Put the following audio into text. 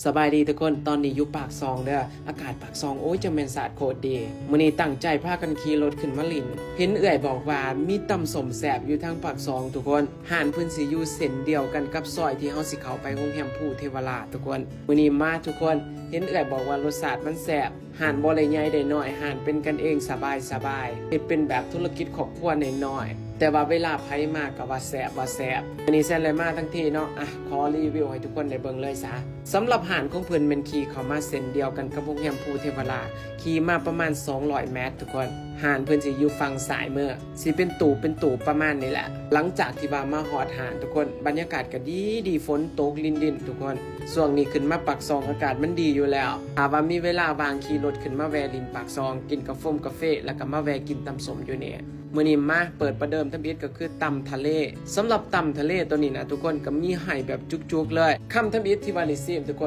ສະບາຍດີທຸກຄົນ ຕອນນີ້ຢູ່ປາກຊ່ອງເດີ້ ອາກາດປາກຊ່ອງ ໂອ້ຍ ຈັ່ງແມ່ນສາດໂຄດດີ. ມື້ນີ້ຕັ້ງໃຈພາກັນຂີ່ລົດຂຶ້ນມາຫຼິ້ນ ເຫັນເອື້ອຍບອກວ່າມີຕຳສົ້ມແຊບຢູ່ທາງປາກຊ່ອງທຸກຄົນ. ຮ້ານເພິ່ນຊິຢູ່ເສັ້ນດຽວກັນກັບຊອຍທີ່ເຮົາຊິເຂົ້າໄປໂຮງແຮມພູເທວະລາດທຸກຄົນ. ມື້ນີ້ມາທຸກຄົນ ເຫັນເອື້ອຍບອກວ່າລົດຊາດມັນແຊບ. ຮ້ານບໍ່ໄດ້ໃຫຍ່ໄດ້ນ້ອຍ ຮ້ານເປັນກັນເອງສະບາຍໆ ເຮັດເປັນແບບທຸລະກິດຄອບຄົວນ້ອຍໆ ແຕ່ວ່າເວລາໃຜມາກໍວ່າແຊບ ວ່າແຊບ. ມື້ນີ້ແຊນເລີຍມາທັງທີເນາະ ອ່ະ ຂໍຣີວິວໃຫ້ທຸກຄົນໄດ້ເບິ່ງເລີຍຊະ. ສຳລັບຮ້ານຂອງເພິ່ນແມ່ນຂີ່ເຂົ້າມາເສັ້ນດຽວກັນກັບໂຮງແຮມພູເທວະລາດ ຂີ່ມາປະມານສອງຮ້ອຍແມັດທຸກຄົນ. ຮ້ານເພິ່ນຊິຢູ່ຝັ່ງຊ້າຍມື ຊິເປັນຕູ້ເປັນຕູ້ປະມານນີ້ແຫຼະ. ຫຼັງຈາກທີ່ວ່າມາຮອດຮ້ານທຸກຄົນ ບັນຍາກາດກໍດີໆ ຝົນຕົກລິນໆ ທຸກຄົນ. ຊ່ວງນີ້ຂຶ້ນມາປາກຊ່ອງອາກາດມັນດີຢູ່ແລ້ວ. ຖ້າວ່າມີເວລາວ່າງຂີ່ລົດຂຶ້ນມາແວ່ຫຼິ້ນປາກຊ່ອງ ກິນກາຟົງກາເຟ ແລ້ວກໍມາແວ່ກິນຕຳສົ້ມຢູ່ນີ້. ມື້ນີ້ມາເປີດປະເດີມທຳອິດກໍຄືຕຳທະເລ. ສຳລັບຕຳທະເລໂຕນີ້ນະທຸກຄົນ ກໍມີໃຫ້ແບບຈຸກໆເລີຍ. ຄຳທຳອິດທີ່ວ່າໄດ້ຊີມທຸກຄົນ